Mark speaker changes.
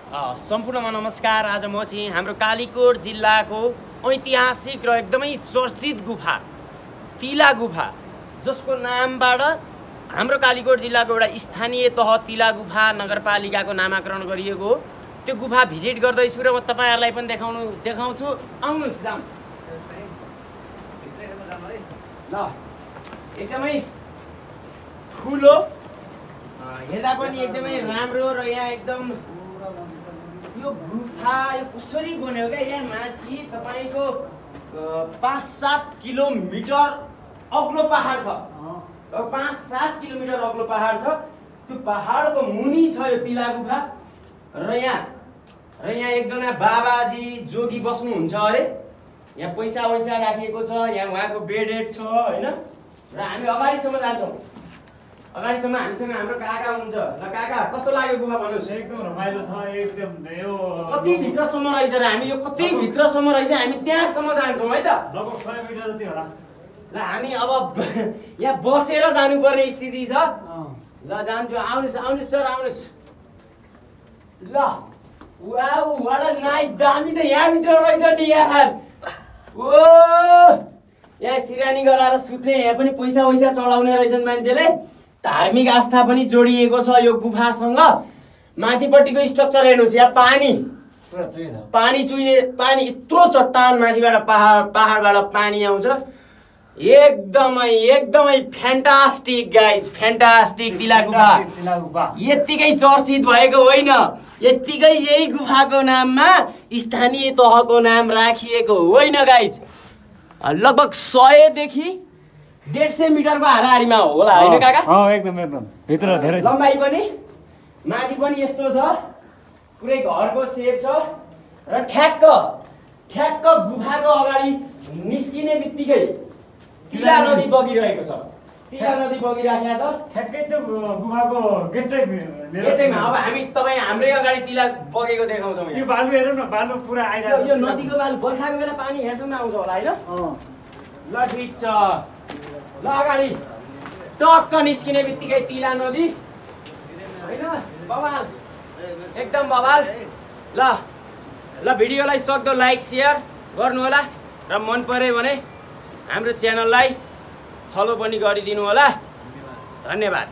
Speaker 1: सम्पूर्णमा नमस्कार। आज म चाहिँ हाम्रो कालीकोट जिल्लाको ऐतिहासिक र एकदमै चर्चित गुफा तिला गुफा, जसको नामबाट हाम्रो कालीकोट जिल्लाको एउटा स्थानीय तह तिला गुफा नगरपालिकाको नामाकरण गरिएको हो। त्यो गुफा भिजिट गर्दैछु र म तपाईहरुलाई पनि देखाउँछु। आउनुस् जाम। ल एकदमै ठुलो, हेर्दा पनि एकदमै राम्रो र यहाँ एकदम यो गुफा यो कसरी बन्यो क्या, यहाँ माथि तपाईको 5-7 किलोमिटर अग्लो पहाड छ। 5-7 किलोमिटर अग्लो पहाड छ। त्यो पहाडको मुनि छ यो तिला गुफा र यहाँ एकजना बाबाजी जोगी बस्नुहुन्छ अरे। यहाँ पैसा राखिएको छ, यहाँ उहाँको बेडेड छ हैन। र हामी अगाडिसम्म जान्छौँ। अगाडिसम्म हामीसँग हाम्रो काका हुनुहुन्छ। ल काका, कस्तो लाग्यो गुफा भन्नुस्?
Speaker 2: एकदम रमाइलो छ। एकदम यो
Speaker 1: कति भित्रसम्म रहेछ र हामी यो कति भित्रसम्म रहेछ, हामी त्यहाँसम्म जान्छौँ है त।
Speaker 2: लगभग 100 मिटर जति होला।
Speaker 1: ल हामी अब यहाँ बसेर जानुपर्ने स्थिति छ। ल जान्छु। आउनुस् सर, आउनुस्। ल वाउ, व्हाट अ नाइस, दामी त यहाँ भित्र रहेछ नि यार। ओ यहाँ सिरानी गराएर सुत्ने, यहाँ पनि पैसा चढाउने रहेछन् मान्छेले। धार्मिक आस्था पनि जोडिएको छ यो गुफासँग। माथिपट्टिको स्ट्रक्चर हेर्नुस्, यहाँ पानी चुइने, पानी यत्रो चट्टान माथिबाट पहाडबाट पानी आउँछ। एकदमै फ्यान्टास्टिक गाइज, फ्यान्टास्टिक तिला गुफा। यत्तिकै चर्चित भएको होइन, यत्तिकै यही गुफाको नाममा स्थानीय तहको नाम राखिएको होइन गाइज। लगभग 100 देखि 150 मिटरको हाराहारीमा होला होइन काका?
Speaker 2: एकदम भित्र धेरै
Speaker 1: लम्बाइ पनि माथि पनि यस्तो छ, पुरै घरको सेप छ। र ठ्याक्क गुफाको अगाडि निस्किने बित्तिकै तिला नदी बगिरहेको छ। तिला नदी बगिराखेको छ
Speaker 2: ठ्याक्कै त्यो गुफाको
Speaker 1: गेटैमा। अब हामी हाम्रै अगाडि तिला बगेको देखाउँछौँ।
Speaker 2: यो बालु हेरौँ न, बालु पुरा आइरहेको।
Speaker 1: यो नदीको बालु बर्खाको बेला पानी यहाँसम्म आउँछ होला होइन? ल ठिक छ। ल अगाडि टक्क निस्किने बित्तिकै तिला नदी होइन? बवाल, एकदम बवाल। ल भिडियोलाई सक्दो लाइक सेयर गर्नु होला र मन पर्यो भने हाम्रो च्यानललाई फलो पनि गरिदिनु होला। धन्यवाद।